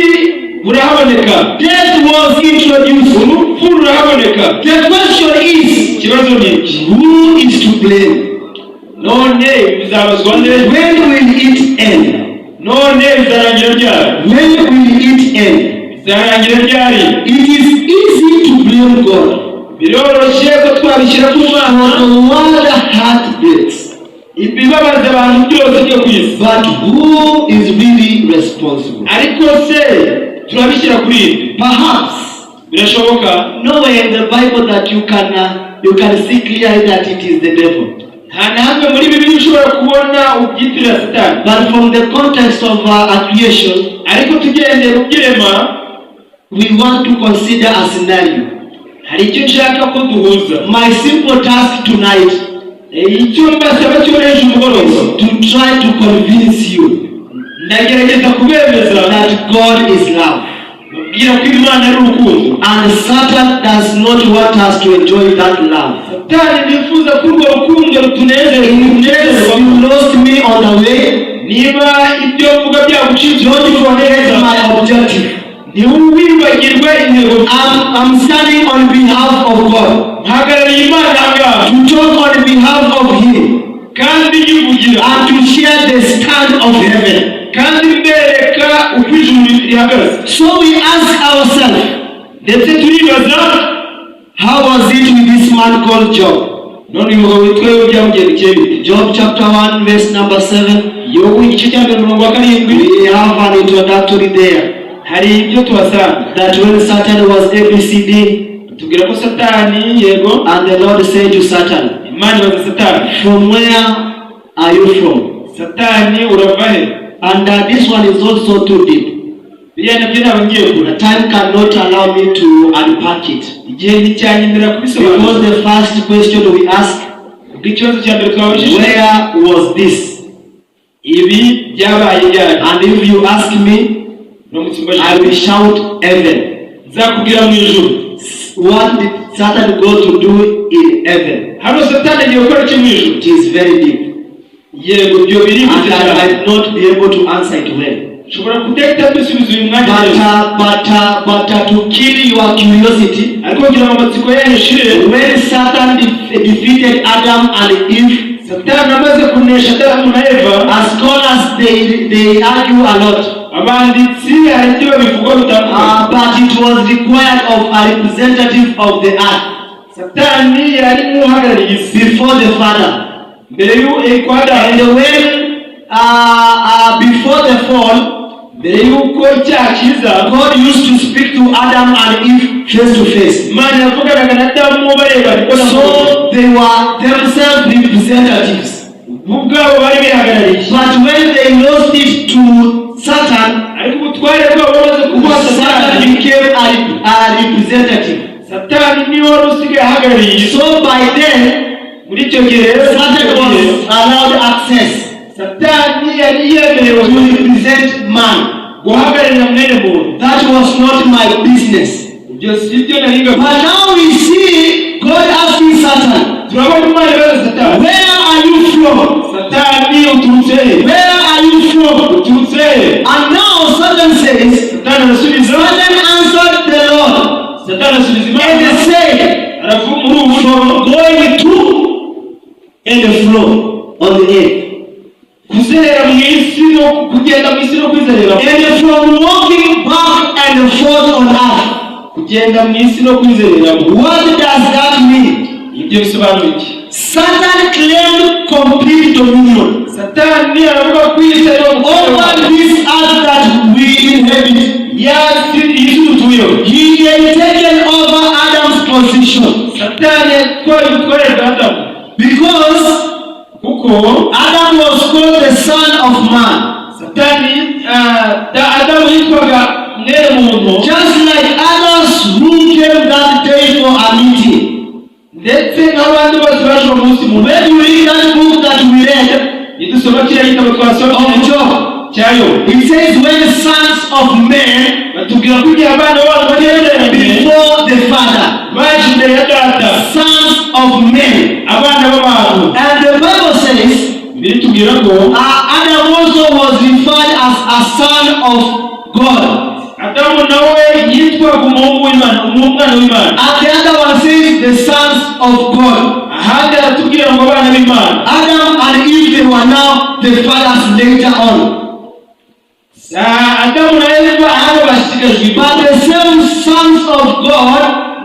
burahaboneka. Death was introduced. Urupfu rurahaboneka. The question is, Ikibazo ni iki: who is to blame? None bizabazwa nde? When will it end? None bizarangira ryari? When will it end? Bizarangira ryari? It is easy to blame God. Biroroshye ko twabishyira ku Mana. For the world heartbreaks. Ibibabaza abantu byose byo ku isi. But who is really responsible? Ariko se turabishyira kuri ibi? Perhaps Birashoboka nowhere in the Bible that you can see clearly that it is the devil. Nta na hamwe muri Bibiliya ushobora kubona ubyitirira Satani. But from the context of a creation, Ariko tugendeye mu by'irema, we want to consider a scenario. Hari icyo nshaka ko duhuza. My simple task tonight Icyo mbasaba cyoroheje umugoroba, to try to convince you ndagerageza kubemeza that God is love. Babwira ko Imana ari urukundo. And Satan does not want us to enjoy that love. Satani ntiyifuza ko urwo rukundo rutunezeza. In case you lost me on the way, Niba ibyo mvuga byagucitse, don't forget my objective. Ntiwibagirwe intego. I'm standing on behalf of God Mpagarariye Imana ahangaha to talk on behalf of Him kandi nyivugira and to share the stand of heaven. Kandi mbereka uko ijuru rihagaze. So we ask ourselves, Ndetse turibaza, how was it with this man called Job? None uyu mugabo witwa Yobu byamugendekeye bite? Job chapter 1, verse number 7. Yobu igice cya mbere umurongo wa karindwi. We have an introductory there Hari ibyo tuhasanga that when Satan was ABCD tubwira ko Satani yego and the Lord said to Satan, Imana ibaza Satani, "From where are you from?" Satani urava he? And this one is also too deep. Biriya nabyo ntabwo ngiye kure. The time cannot allow me to unpack it. Igihe nticyanyemerera kubisobanura. Because the first question we ask, Ubwo ikibazo cya mbere twabajije, where was this? Ibi byabaye ryari? And if you ask me, Uramutse I will umbajije, shout heaven. Nzakubwira mu ijuru. What did Satan go to do in heaven? Hano Satani agiye gukora iki mu ijuru? It is very deep. Yego, ibyo birimbitse And I cyane. Might not be able to answer it well. Nshobora kudahita mbisubiza uyu mwanya But, neza. But to kill your curiosity, Ariko kugira ngo amatsiko yanyu ashire, when Satan defeated Adam and Eve, Satani amaze kunesha Adamu na Eva, as scholars they argue a lot. Abanditsi hari ibyo babivuga bitandukanye. But it was required of a representative of the earth Satani yari nk'uhagarariye isi before the Father. Mbere y'uko Adamu And when before the fall, mbere y'uko icyaha kiza, God used to speak to Adam and Eve face to face. Imana yavuganaga na Adamu bareba niko. So they were themselves representatives. Bo ubwabo bari bihagarariye. But when they lost it to Satan, Ariko ubutware bwabo bamaze kubuha Satan Satani, became a representative. Satani niwe wari usigaye ahagarariye isi. So by then, Muri icyo gihe rero, Satan was allowed access Satani yari yemerewe to represent man. Guhagararira mwene muntu. That was not my business. Ibyo si byo nari. But now we see God asking Satan, Turabona Imana ibaza Satani, "Where are you from?" "Satani, uturutse he?" "Where are you from?" "Uturutse he?" And now Satan says, Satani arasubiza, Satan answered the Lord Satani asubiza and Imana said, aravuga muri ubu buryo, "From going to and fro on the earth, kuzerera mu isi no kugenda mu isi no kwizerera, and from walking back and forth on earth." Kugenda mu isi no kwizereramo. What does that mean? Ibyo bisobanura iki? Satan claimed complete dominion Satani aravuga ko iyi si ari over this earth that we inhabit. Yasi iyi si dutuyeho. He had taken over Adam's position Satani yatwaye ubutware bwa Adamu, because kuko Adam was called the son of man. Satani Adamu yitwaga mwene muntu. Just like others who came that day for a meeting. Ndetse n'abandi bose baje uwo munsi mu When you read that book that we read nidusoma kiriya gitabo twasomye of Job, cya Yobu, it says when sons of men batubwira ko igihe abana babo bateranye before the Father, baje imbere ya Data, sons of men. Abana b'abantu. And the Bible says Bibiliya itubwira ngo Adam also was referred as a son of God. Adamu nawe yitwaga umuhungu w'Imana, umwana w'Imana. And the other one says the sons of God. Ahandi aratubwira ngo abana b'Imana. Adam and Eve, they were now the fathers later on. Adamu na Eva hano bashigajwe inyuma. But the same sons of God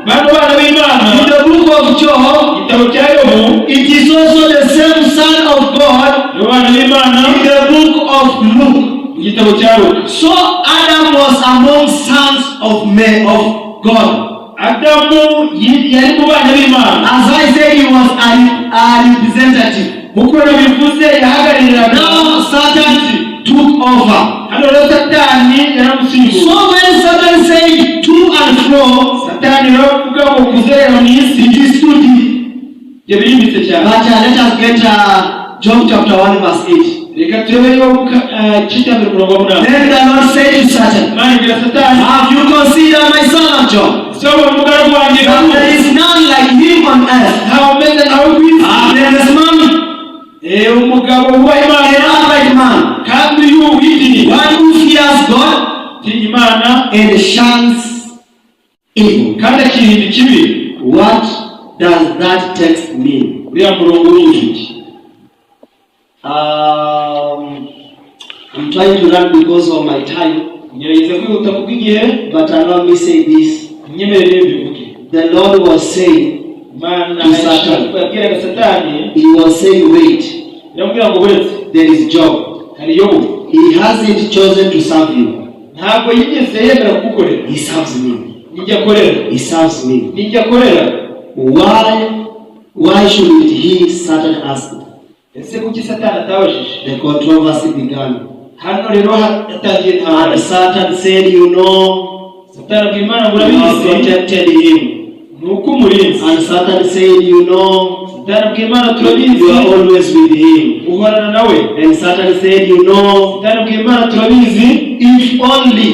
Bano bana b'Imana, in the book of Job, igitabo cya Yobu, it is also the same son of God nibo bana b'Imana in the book of Luke. Mu gitabo cya Luka. So Adam was among sons of men of God. Adamu yari mu bana b'Imana. As I said, he was a representative. Nkuko nabivuze, yahagarariraga. Now Satan took over. Hano rero Satani yaramusimbuye. So when Satan said to and fro, Satani rero avuga ngo kuzerera mu isi, it is too deep. Ibyo birimbitse cyane. But let us get Job chapter 1 verse 8. Reka turebe Yobu igice cya mbere umurongo wa 8. Then the Lord said to Satan, Imana ibwira Satani, "Have you considered my servant Job? Ese wabonye umugaragu wanjye That Yobu? there is none like him on earth." Ntawe umeze nkawe ku isi. Ah, there is man, Umugabo wubaha Imana, an upright man, kandi uyu witinya, one who fears God utinya Imana and shuns evil. Kandi akirinda ikibi. What does that text mean? Uriya murongo uruzi iki? I'm trying to run because of my time, Ngerageza kwihuta kubw'igihe, but allow me say this. Nyemerere mbivuge. The Lord was saying, Imana to Satan. yabwiraga Satani, He was saying, "Wait, iramubwira ngo buretse, there is Job. Hari Yobu. He hasn't chosen to serve you. Ntabwo yigeze yemera kugukorera. He serves me. Nijye akorera. He serves me. Nijye akorera. Why shouldn't he?" Satan asked. Ese kuki Satani atabajije? The controversy began. Hano rero hatangiye intambara. And Satan said, "You know, Satani abwira Imana ngo you have urabizi protected him." Ni uko umurinzi. And Satan said, "You know, Satani abwira Imana turabizi you are always with him." Uhorana nawe. And Satan said, "You know, Satani abwira Imana turabizi if only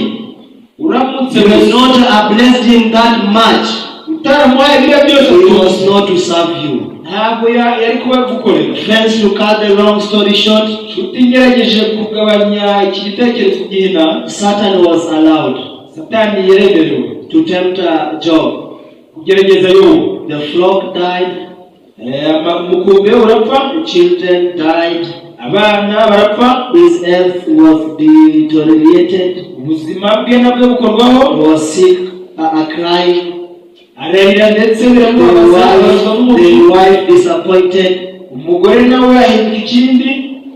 uramutse you will not have blessed him that much, utaramuhaye biriya byose he was not to serve you." ntabwo ya- yari kuba agukorera. Friends, to cut the long story short, Nshuti ngerageje kugabanya iki gitekerezo kugihina Satan was allowed Satani yaremerewe to tempt Job. Kugerageza Yobu. The flock died, Eh, ama- umukumbi we urapfa. The children died, Abana barapfa. His health was deteriorated, Ubuzima bwe nabwo bukorwaho. He was sick, crying. Ararira ndetse The biramubabaza ababazwa wife, n'umubiri. The wife disappointed. Umugore nawe ahinduka ikindi.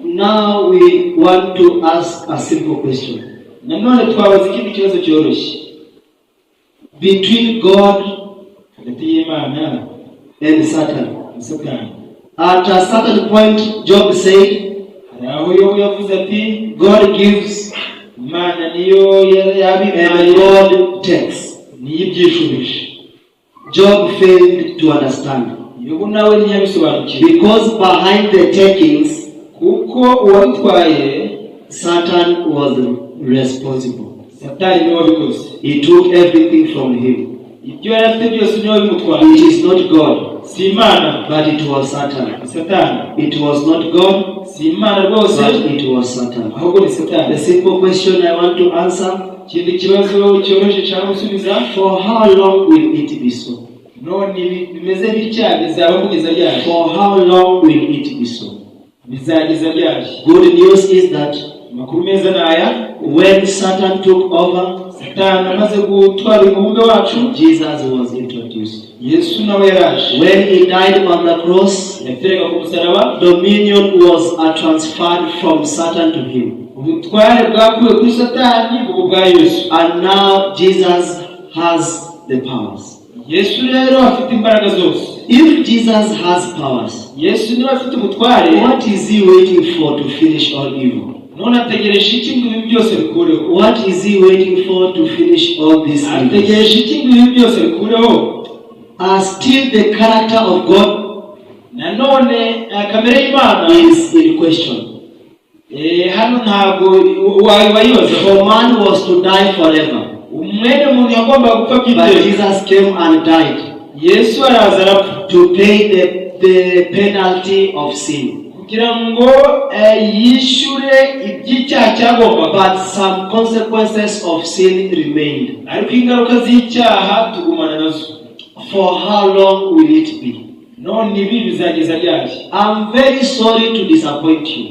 Now we want to ask a simple question. Nanone twabaza ikindi kibazo cyoroshye. Between God Hagati y'Imana and Satan. Na Satani. At a certain point, Job said, Hari aho Yobu yavuze ati "God gives Imana niyo yabimpaye and God takes." Niyo ibyishubije. Job failed to understand. Yobu nawe ntiyabisobanukiwe. Because behind the takings, Kuko uwabitwaye Satan was responsible. Satani niwe wabikoze. He took everything from him. Ibyo yari afite byose niwe wabimutwaye. It is not God, Si Imana but it was Satan. Ni Satani. It was not God, Si Imana rwose but it was Satan. ahubwo ni Satani. The simple question I want to answer: Ikindi kibazo cyoroshye nshaka gusubiza for how long will it be so? None ibi bimeze bitya bizaba kugeza ryari? For how long will it be so? Bizageza ryari? Good news is that Amakuru meza ni aya when Satan took over, Satani amaze gutwara uyu mubumbe wacu Jesus was introduced. Yesu nawe yaraje. When he died on the cross, Yapfiraga ku musaraba dominion was transferred from Satan to him. Ubutware bwakuwe kuri Satani buba ubwa Yesu. And now Jesus has the powers. Yesu rero afite imbaraga zose. If Jesus has powers, Yesu niba afite ubutware what is he waiting for to finish all evil? None ategereje iki ngo ibi byose bikureho? What is he waiting for to finish all these evils? Ategereje iki ngo ibi byose bikureho? Still the character of God Nanone eh, kamere y'Imana is in question. Eh, hano ntabwo wayibaza. For man was to die forever. Umwene muntu yagombaga gupfa But by'iteka. Jesus came and died Yesu araza arapfa to pay the penalty of sin. Kugira ngo eh, yishyure iby'icyaha cyagombaga. But some consequences of sin remained. Ariko ingaruka z'icyaha tugumana nazo. For how long will it be? None ibi bizageza ryari? I'm very sorry to disappoint you.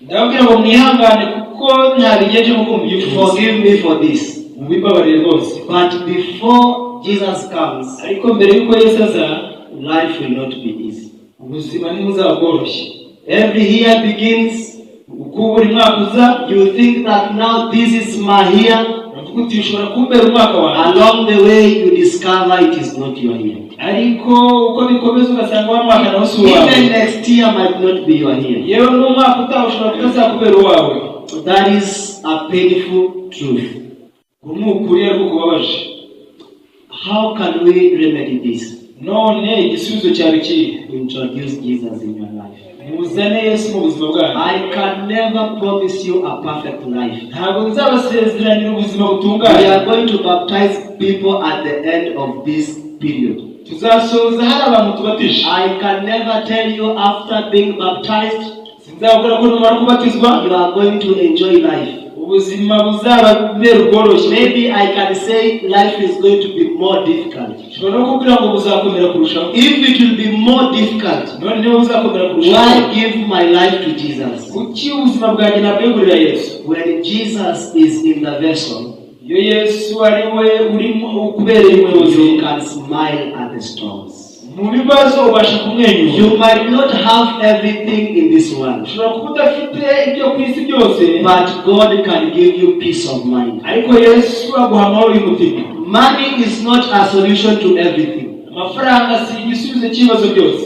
Ndababwira ngo mwihangane kuko ntabigenje nk'uko mubyifuza. Forgive me for this. Mubimbabarire rwose. But before Jesus comes, Ariko mbere y'uko Yesu aza life will not be easy. Ubuzima ntibuzaba bworoshye. Every year begins, Uko buri mwaka uza you think that now this is my year. Uravuga uti ushobora kumbera umwaka wanjye. Along the way, you discover it is not your year. Ariko uko bikomeza ugasanga wa mwaka nawo si uwawe. Even next year might not be your year. Yewe n'umwaka utaha ushobora kutazakubera uwawe. That is a painful truth. Ubu ni ukuri ariko kubabaje. How can we remedy this? None igisubizo cyaba ikihe? Introduce Jesus in your life. Muzane Yesu mu buzima bwanyu. I can never promise you a perfect life. Ntabwo nzabasezeranira ubuzima We butunganye. are going to baptize people at the end of this period. Tuzasoza hari abantu tubatije. I can never tell you after being baptized, Sinzababwira ko numara kubatizwa you are going to enjoy life. Ubuzima buzababera ubworoshye. Maybe I can say life is going to be more difficult. Nshobora no kubwira ngo buzakomera kurushaho. If it will be more difficult, None niba buzakomera kurushaho why give my life to Jesus? Kuki ubuzima bwanjye nabwegurira Yesu? When Jesus is in the vessel, Iyo Yesu ari we urimo ukubereye umuyobozi you can smile at the storms. Mu bibazo ubasha kumwenyura. You might not have everything in this world, Ushobora kuba udafite ibyo ku isi byose but God can give you peace of mind. Ariko Yesu aguha amahoro y'umutima. Money is not a solution to everything, Amafaranga si igisubizo cy'ibibazo byose.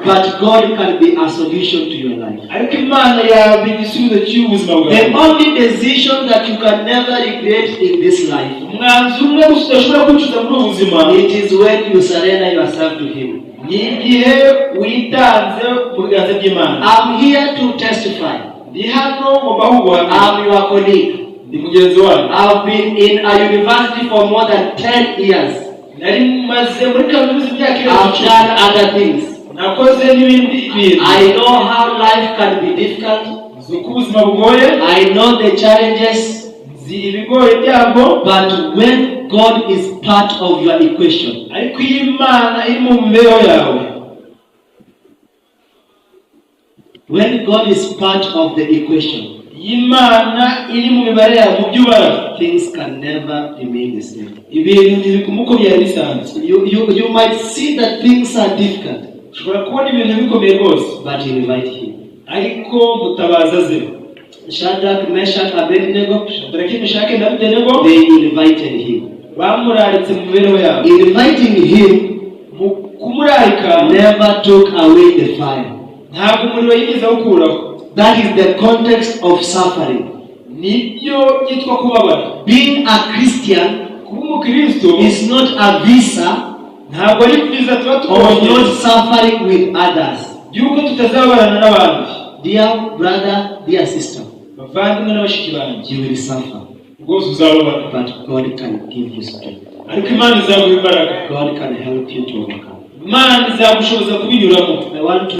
But God can be a solution to your life. Ariko Imana yaba igisubizo cy'ubuzima bwawe. The only decision that you can never regret in this life, Umwanzuro umwe gusa udashobora kwicuza muri ubu buzima, it is when you surrender yourself to Him. Ni igihe witanze mu biganza by'Imana. I'm here to testify. Ndi hano ngo mbahe ubuhamya. I'm your colleague. Ndi mugenzi wanyu. I've been in a university for more than 10 years. Nari maze muri kaminuza imyaka irenze I've 10. done other things. Nakoze n'ibindi bintu. I know how life can be difficult. Nzi uko ubuzima bugoye. I know the challenges. Nzi ibigoye byabwo. But when God is part of your equation, Ariko iyo Imana iri mu mibereho yawe, when God is part of the equation, iyo Imana iri mu mibare yawe, mu byo ubara, things can never remain the same. Ibintu ntibiguma uko byari bisanzwe. You might see that things are difficult, Ushobora kubona ibintu bikomeye rwose, but invite Him. Ariko mutabaza ze. Shadrach, Meshach, Abednego, Shadaraki, Meshaki na Abedenego they invited him. Bamuraritse mu mibereho yabo. Inviting him Mu kumurarika never took away the fire. Ntabwo umuriro yigeze awukuraho. That is the context of suffering. Nibyo byitwa kubabara. Being a Christian Kuba umukristo is not a visa ntabwo ari viza tuba of tubonye not suffering with others. y'uko tutazabarana n'abandi. Dear brother, dear sister, Bavandimwe na bashiki banjye, you will suffer, rwose uzababara, but God can give you strength. Ariko Imana izaguha imbaraga. God can help you to overcome. Imana izagushoboza kubinyuramo. I want to